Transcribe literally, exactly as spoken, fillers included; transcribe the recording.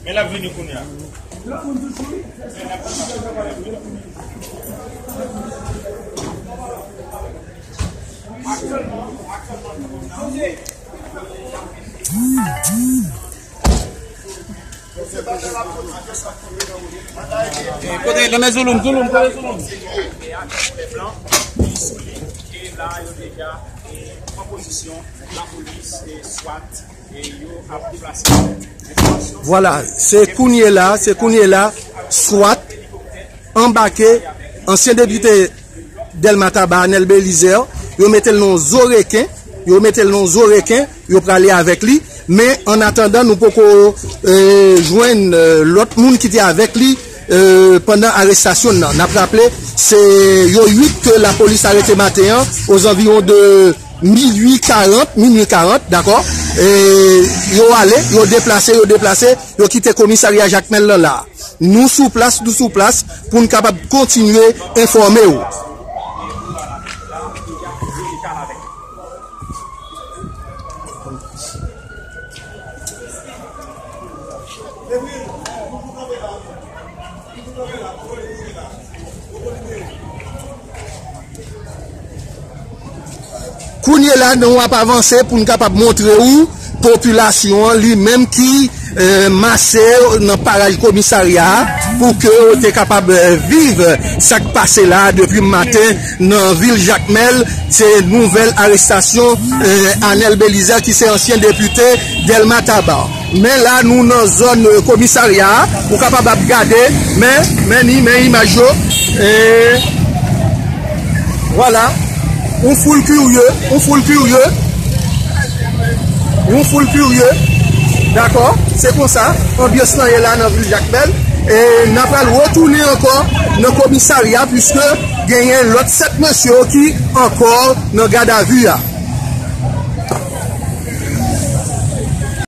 Men l ap vini kounye a. Kote, nan men Zouloum, Zouloum, kote Zouloum? E a, koulè blan, li sou li. E la, yo deja, e, pran pozisyon, lapolis, e, swat, e, yo ap deplase. Vwala, se kounye la, se kounye la, swat anbake ansyen depite Dèlma Taba, Anèl Belizaire, yo mete l nan zo reken, yo mete l nan zo reken, yo prale avèk li. Men, an atandan, nou poko, e, jwenn, e, lòt moun ki te avèk li, e, pandan arestasyon nan. N ap raple, se yo uit ke lapolis arete maten an, ozanviwon de minui karant, minui karant, dakò? E, yo ale, yo deplase, yo deplase, yo kite komisarya Jakmèl lan la. Nou sou plas, nou sou plas pou n kapab kontinye enfòme w. Kounye la, nou ap avanse pou n kapab montre w popilasyon an li menm ki, e, mase nan paraj komisarya a pou ke yo te kapab, e, viv sa k pase la depi maten nan vil Jakmèl. Se nouvèl arestasyon, e, Anèl Belizaire ki se ansyen depite Dèlma Taba. Men la, nou nan zòn, e, komisarya a. Ou kapab ap gade, men, men ni, men imaj yo. E, vwala. Yon foul kirye, yon foul kirye. Yon foul kirye. Dakò? Se konsa anbyans lan ye la nan vil Jakmèl. E n a pral retounen ankò nan komisarya, piske genyen lòt sèt mesye yo ki ankò nan gadavi a.